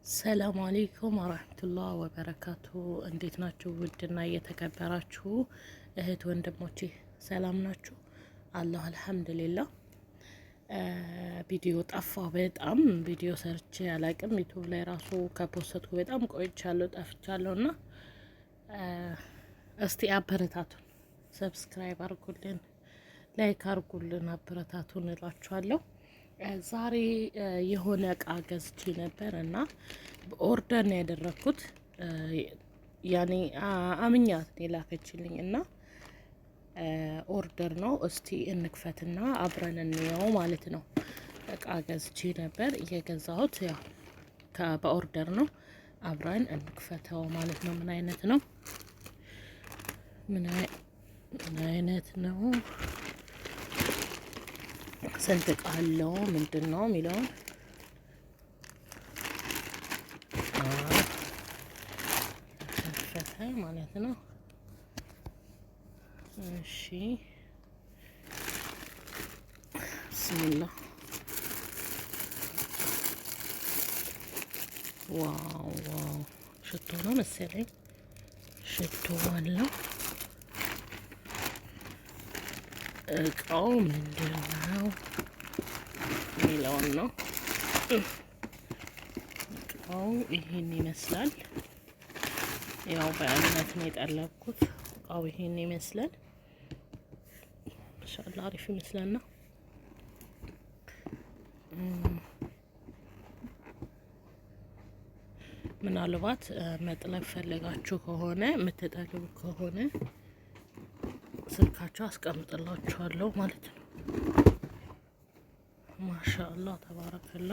ሰላም አሌይኩም ወራህመቱላህ ወበረካቱ። እንዴት ናችሁ? ውድና እየተከበራችሁ እህት ወንድሞቼ ሰላም ናችሁ? አላህ አልሐምዱሊላህ። ቪዲዮ ጠፋ። በጣም ቪዲዮ ሰርቼ አላቅም። ዩቱብ ላይ ራሱ ከ post ኩ በጣም ቆይቻለሁ፣ ጠፍቻለሁ። እና እስቲ አበረታቱን፣ subscribe አርጉልን፣ like አርጉልን፣ አበረታቱን እላችኋለሁ። ዛሬ የሆነ እቃ ገዝቼ ነበር እና በ order ነው ያደረግኩት። ያኔ አምኛት የላከችልኝ እና order ነው። እስቲ እንክፈትና አብረን እንየው ማለት ነው። እቃ ገዝቼ ነበር፣ እየገዛሁት ያው በ order ነው። አብረን እንክፈተው ማለት ነው። ምን አይነት ነው? ምን አይነት ነው? ስንት እቃ አለው? ምንድን ነው የሚለውን ከፈተ ማለት ነው። እሺ፣ ብስሚላ። Wow wow! ሽቶ ነው መሰለኝ፣ ሽቶ አለው። እቃው ምንድን ነው የሚለውን ነው። እቃው ይሄን ይመስላል። ያው በእምነት ነው የጠለብኩት። እቃው ይሄን ይመስላል። ማሻአላ አሪፍ ይመስላል ነው። ምናልባት መጥለብ ፈልጋችሁ ከሆነ፣ የምትጠልቡ ከሆነ ስልካቸው አስቀምጥላችኋለሁ ማለት ነው። ማሻአላ ተባረከላ።